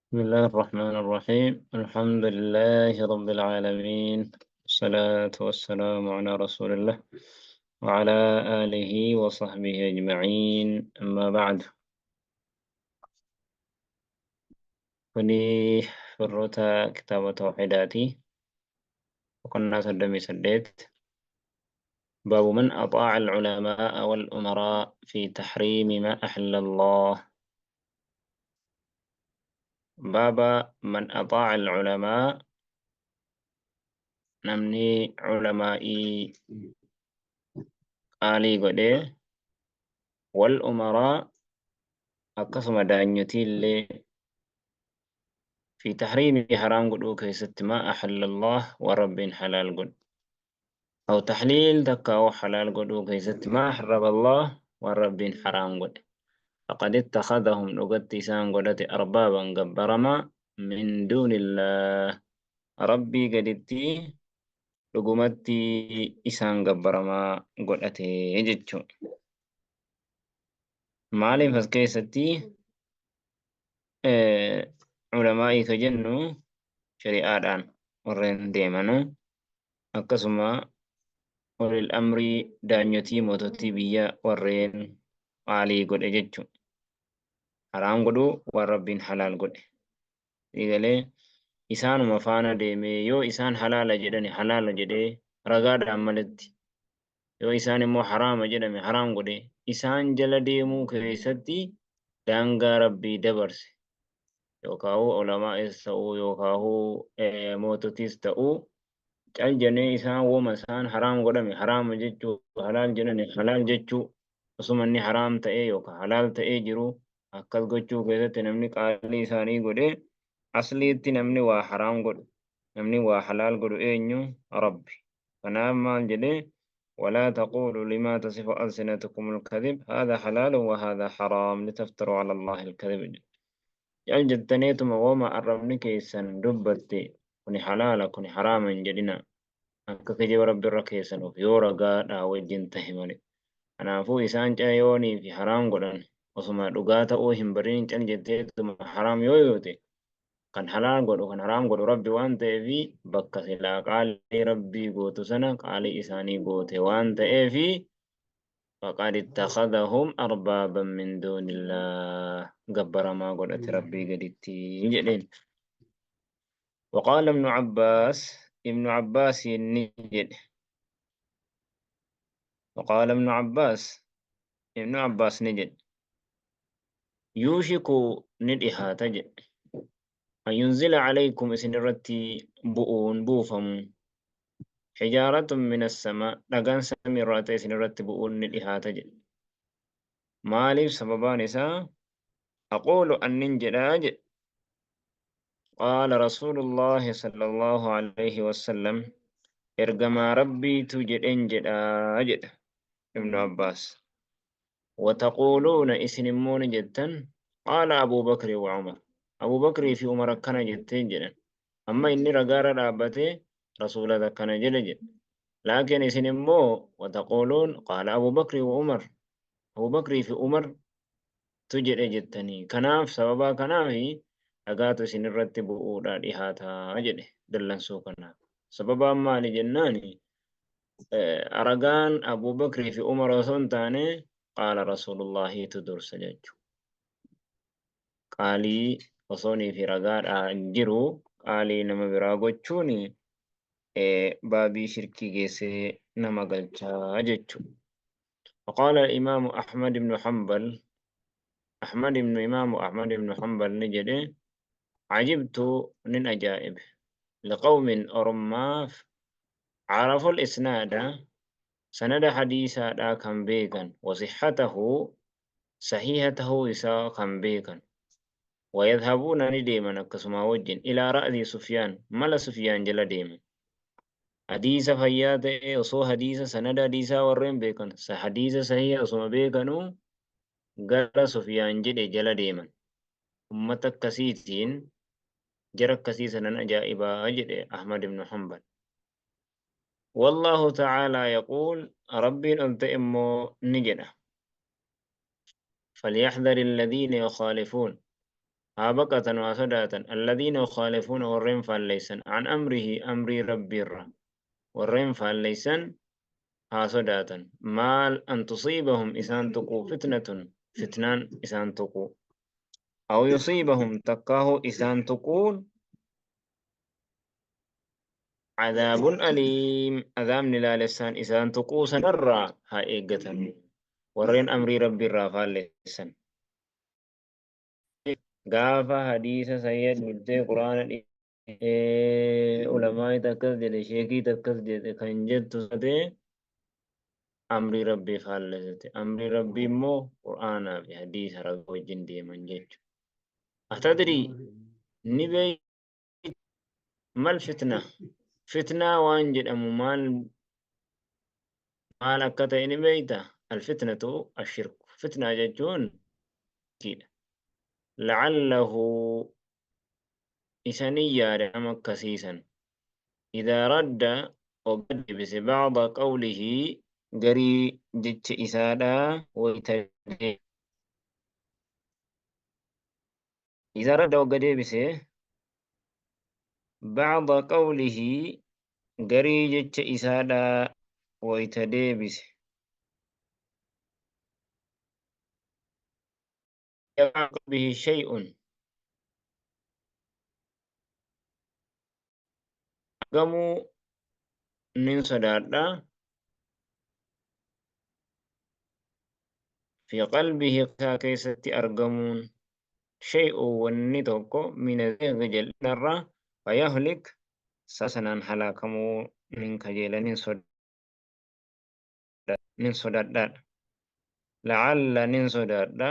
بسم الله الرحمن الرحيم. الحمد لله رب العالمين، والصلاة والسلام على رسول الله وعلى آله وصحبه أجمعين. أما بعد، kuni firroota kitaaba tawxiidaati. Boqonnaa 38، باب من أطاع العلماء والأمراء في تحريم ما أحل الله. باب من أطاع العلماء، namni culamaa'ii qaalii godhee، والأمراء akkasuma daanyotiillee، في تحريم haraam godhuu keessatti، ما أحل الله waan Rabbiin halaal godhe، أو تحليل takka halaal godhuu keessatti، ما حرم الله waan Rabbiin haraam godhe، فقد اتخذهم dhugatti isaan godhate، أربابا gabbaramaa، من دون الله Rabbii gaditti dhugumatti isaan gabbaramaa godhate jechuudha. Maaliif as keessatti ulamaa'ii ka jennu shari'aadhaan warreen deemanu, akkasuma أولي الأمر daanyotii moototii biyya warreen qaalii godhe jechuudha. Haraam godhuu waan Rabbiin halaal godhe. Eegalee isaanuma faana deemee, yoo isaan halaala jedhani halaala jedhee ragaadhaan maletti, yoo isaan immoo haraama jedhame haraam godhe, isaan jala deemuu keessatti daangaa Rabbii dabarse, yookaan ulamaa'is ta'uu yookaan moototis ta'uu, cal jennee isaan woma isaan haraam godhame haraama jechuu, halaal jedhame halaal jechuu, osuma inni haraam ta'ee yookaan halaal ta'ee jiru akkas gochuu keessatti namni qaalii isaanii godhee. Asliitti namni waa haraam godhu, namni waa halaal godhu eenyu? Rabbi. Kanaaf maal jedhee? ولا تقولوا لما تصف ألسنتكم الكذب هذا حلال وهذا حرام لتفتروا على الله الكذب. Cal jettaniituma woma arrabni keessan dubbatte kuni halaala, kuni haraama hin jedhina, akka kijiba Rabbi irra keessanuuf, yoo ragaadhaa wajjin tahe malee. Kanaafuu isaan yoonii fi haraam godhan osuma dhugaa ta'uu hin barin cal jetteetuma haraam yoo yoote, kan halaal godhu, kan haraam godhu Rabbi waan ta'eefi, bakka silaa qaalii Rabbii gootu sana qaalii isaanii goote waan ta'eefi, فقد اتخذهم أربابا من دون الله gabbaramaa godhate Rabbii gaditti jedheen. وقال ابن عباس، ابن عباس ni jedhe. وقال ابن عباس، ابن عباس ni jedhe، يوشك ni dhihaata jedhe، أن ينزل عليكم isin irratti bu'uun buufamu، حجارة من السماء dhagaan samiirraa ta'e isin irratti bu'uun ni dhihaata jedhe. Maaliif? Sababaan isaa أقول annin jedhaa jedhe، قال رسول الله صلى الله عليه وسلم ergamaa Rabbiitu jedhen jedhaa jedha Ibnu Abbaas. وتقولون isin immoo ni jettan، قال أبو بكر وعمر Abu Bakrii fi Umar akkana jetteen jedhan. Amma inni ragaarra dhaabbatee rasuulata akkana jedhe jedhe. Laakiin isin immoo وتقولون قال أبو بكر وعمر Abu Bakrii fi Umar tu jedhe jettanii. Kanaaf sababaa kanaafi dhagaatu isin irratti bu'uudha dhihaataa jedhe dallansuu kanaaf. Sababaan maali jennaani, ragaan Abu Bakrii fi Umar osoo hin taane قال رسول الله tu dursa jechuudha. Qaalii osoonii fi ragaadhaan jiru qaalii nama biraa gochuun baabii shirkii geessee nama galchaa jechuudha. وقال الإمام أحمد بن حنبل، أحمد بن إمام أحمد بن حنبل ni jedhe، عجبت nin ajaa'ibe، لقوم ormaaf، عرفوا الإسناد sanada hadiisaadhaa kan beekan، وصحته sahiha tahuu isaa kan beekan، ويذهبون ni deeman akkasuma wajjin، إلى رأي سفيان mala Sufyaan jala deeman. Hadiisa fayyaa ta'e osoo hadiisa sanada hadiisaa warreen beekan, hadiisa sahiha osoma beekanuu gara Sufyaan jedhe jala deeman. Ummata akkasiitiin, jara akkasii sanan ajaa'ibaa jedhe Ahmad ibn Hanbal. والله تعالى يقول Rabbiin ol ta'e immoo ni jedha، فليحذر الذين يخالفون Haa baqatan, haa sodaatan. Alladhiina yukhaalifuuna, warreen faalleeysan, an amrihi, amrii rabbiirra warreen faalleeysan haa sodaatan. Maal? An tusiibahum, isaan tuquu, fitnatun, fitnaan isaan tuquu, aw yusiibahum, takkaahu isaan tuquun, cadaabun aliim, adaabni laalessaan isaan tuquu sanarraa haa eeggatan warreen amrii rabbiirraa faalleessan. Gaafa hadiisa sahiha dhiiftee quraana, ulamaa'it akkas jedhe, sheekiit akkas jedhe kan jettu taatee, amrii rabbii faallessite. Amrii rabbii immoo qur'aanaa fi hadiisa ragaa wajjin deeman jechu. Atadrii, ni beeyta, mal fitna, fitnaa waan jedhamu maal maal akka ta'e ni beeyta? Alfitnatu ashirku, fitnaa jechuun shirkiidha. La'allahu, isanii yaada nama akkasiisan, idaa radda, ogga deebise, ba'da qawlihi, garii jecha isaadha wayta, idaa radda, ogga deebise, ba'da qawlihi, garii jecha isaadha wayta deebise, bihi shay'un, argamuu nin sodaadha, fi qalbihi, isaa keessatti argamuun, shay'un, wanni tokko, min azaygi, jal'inarra, fayahlik, sanaan halaakamuu nin kajeela, nin sodaadhaadha. La'alla, nin sodaadha,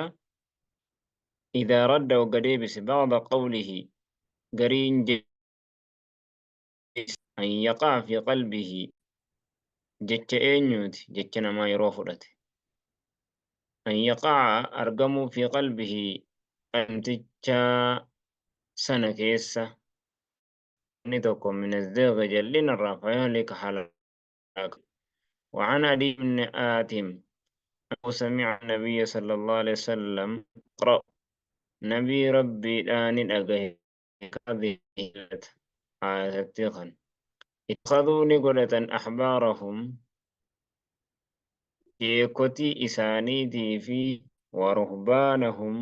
idaa radda, wagga deebise, ba'da qawlihi, gariin, an yaqa'a fi qalbihi, jecha eenyuuti? Jecha namaa yeroo fudhate, an yaqa'a, argamuu, fi qalbihi, namticha sana keessa inni tokko, min azaygi, jal'inarraa, fayahlika, halaaka. وعن عدي بن حاتم أنه سمع النبي صلى الله عليه وسلم يقرأ، نبي ربي الآن أجه هذه آية، اتخذوا نقلة أحبارهم، sheekotii isaaniitii fi ورهبانهم،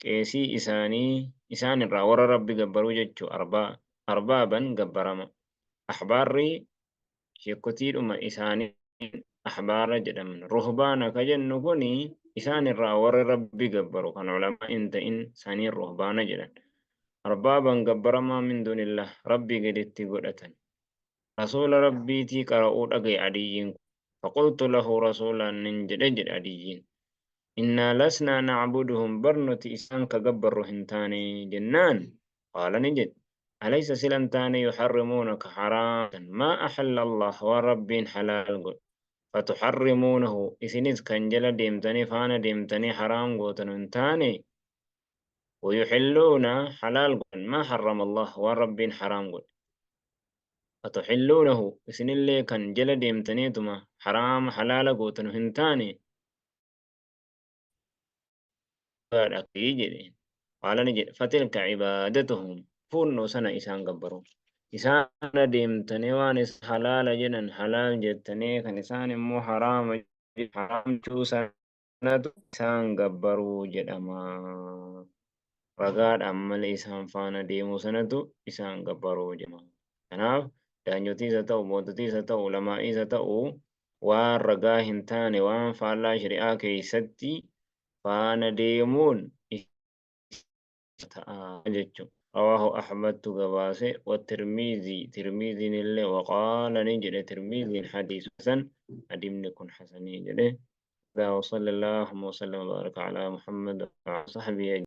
qeesii isaanii, isaan irraa warra rabbi gabbaruu jechuu, arbaaban, gabbarama. Ahbaarri sheekotiidhuma isaanii ahbaara jedhaman. Ruhbaana ka jennu kuni isaan irraa warra rabbi gabbaru kan ulamaa hin ta'in saniin ruhbaana jedhan. Arbaaban, gabbaramaa, من دون الله, rabbii gaditti godhatan. Rasuula rabbiitii qara'uu dhagaye Adiyyiin. فقلت له, rasuulaan nin jedhe jedhe Adiyyiin. إنا لسنا نعبدهم, barnuti isaan ka gabbarru hin taane jennaan. قال, ni jedhe. أليس, silan taane, يحرمون, ka حرام, ما أحل الله, waan rabbiin halaal godhe. فتحرمونه, isinis kan jala deemtanii faana deemtanii haraam gootan hin taane. ويحلون, حلال godhan, ما حرم الله, waan rabbiin haraam godhe. فتحلونه, isinillee kan jala deemtaniituma haraama halaala gootan hin taane jedhe. قال, ni jedhe, فتلك عبادتهم, funnoo sana isaan gabbaru. Isaan deemtanii waan halaala jedhan halaal jettanii kan isaan immoo haraama haraamchuu sanatu isaan gabbaruu jedhama. Ragaadhaan malee isaan faana deemuu sanatu isaan gabbaruu jedhama. Kanaaf daanyotiis haa ta'u, moototiis haa ta'u, ulamaa'iis haa ta'u, waan ragaa hin taane, waan faallaa shari'aa keessatti faana deemuun ta'a jechuudha. رواه أحمد gabaase, والترمذي, ترمذي illee, وقال, ni jedhe ترمذي, حديث حسن, hadiisni kun حسنii jedhe. وصلى اللهم وسلم وبارك على محمد وعلى صحبه.